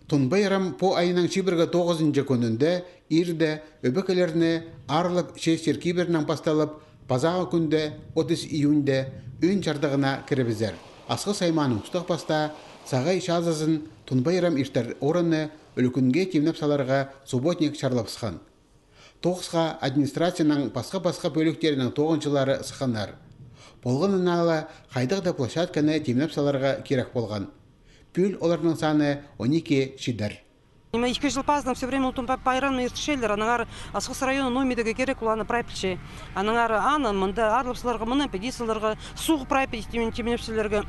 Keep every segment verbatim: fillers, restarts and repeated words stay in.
Тун пайрам пу айның чибіргі тоғызынҷы кӱнінде ирде ӧбекелерні аарлап, честер кибірінең пасталып, пазағы кӱнде, отыс июньде, ӧӧн чардығына кірібізер. Асхыс аймааның Устағ пастаа сағай чазызын Тун пайрам иртер орны ӱлӱкӱнге тимнеп саларға субботник чарлабысхан. Тоғысха администрацияның пасха-пасха пӧліктерінің тоғынҷылары сыхханнар. Полған на ла хайдағ-да площадканы тимнеп саларға кирек полған. Пӱӱл оларның саны он ікі читер. Ниме, ікі чыл пазынаң всё время ол Тун па-, пайрамны иртірчелер, аннаңар Асхыс районы ниме идерге кирек, ол аны прай пілче. Аннаңар аны мында аарлап саларға, мынаң піди саларға, суғ прай піди тим-, тимнеп саларға,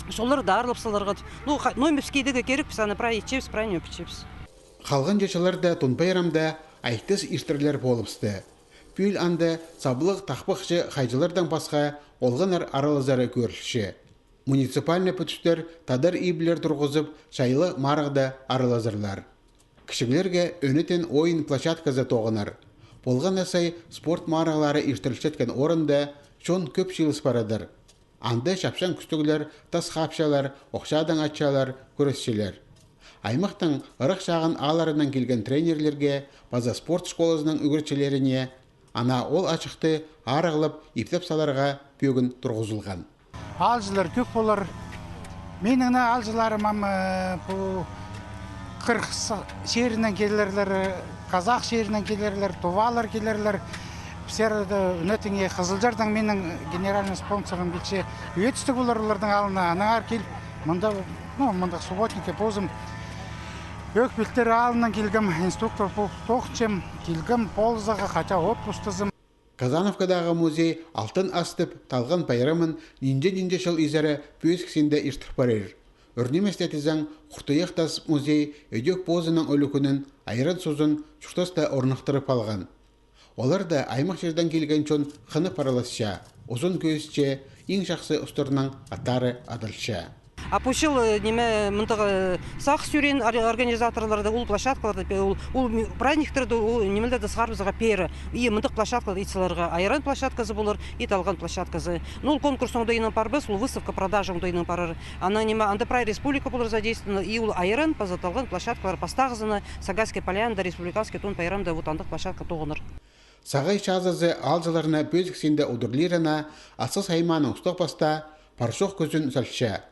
шолар даа аарлап саларға. Ну, ха-, ниме піске идерге кирек, піс аны прай итчебіс, прай ниме пілчебіс. Халғанҷы чылларда Тун пайрамда айтыс иртірлер полыбысты. Пӱӱл анда саблығ тахпахчы хайҷылардаң пасха олғаннар аралазары кӧрілче. Муниципальнай пӱдістер тадар иблер турғызып, чайлы марығда аралазарлар. Кічіглерге ӧнетін ойын площадказы тоғынар. Полған на сай спорт марығлары иртірілчеткен орында чон кӧп чыылыс парадыр. Анда чапчаң кӱстіглер тас хапчалар, охчадаң атчалар, кӱресчілер. Аймахтың ырах чағын аалларынаң килген тренерлерге паза спорт школазының ӱгретчілеріне ана ол ачыхты арығлап, иптеп саларға пӧгін турғызылған. Аалҷылар кӧп полар. Минің на аалҷыларым ам, э, пу Хырғыс чирінең килерлер, казах чирінең килерлер, тувалар килерлер. Пістерді ӱнетінге Хызылчардаң минің генеральный спонсорым килче. Ӧтістіг полар оларның алнына, аннаңар кил, мында, ну, мында субботникке позым. Ӧк пилтір алнынан килгем, инструктор пол-, тоғынчам, килгем полызарға, хотя отпускызым. Казановкадағы музей «Алтын ас» тіп талған пайрамын нинҷе-нинҷе чыл изере пӧзік синде иртір парир. Ӱр ниместе тізең, Хуртуях тас музей ідӧк позының ӱлӱкӱнін, айран сузын чуртаста орныхтырып алған. Оларда аймах чирдең килген чон хынып араласча, узун кӧзітче, иң чахсы устарның аттары адалча. А пу чыл, э, ниме, мындағ, э, сағыс ӱрен ор-, организаторларда ол площадкаларда пе-, ол, ол ми-, праздниктерде ол нимелерді сығарыбызарға пеер. И мындағ площадкалар ит саларға. Айран площадказы полар, и талған площадказы. Ну, ол конкурс оңдайынаң парбас, ол выставка-продажа оңдайынаң парар. Ана ниме, анда прай республика полар задействована, и ол айран паза талған площадкалар пастағызына Сагайская Полянада республиканский Тун пайрамда вот андағ площадка тоғынар. Сағай чазызы аалҷыларны пӧзік синде удурлирына Асхыс аймааның Устағ пастаа пар-чох кӱзін салча.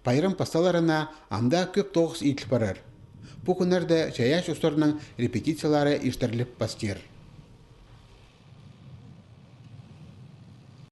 Пайрам пасталарына анда кӧп тоғыс иділ парар. Пу кӱннерде чайаачы устарның репетициялары иртіріліп пастир.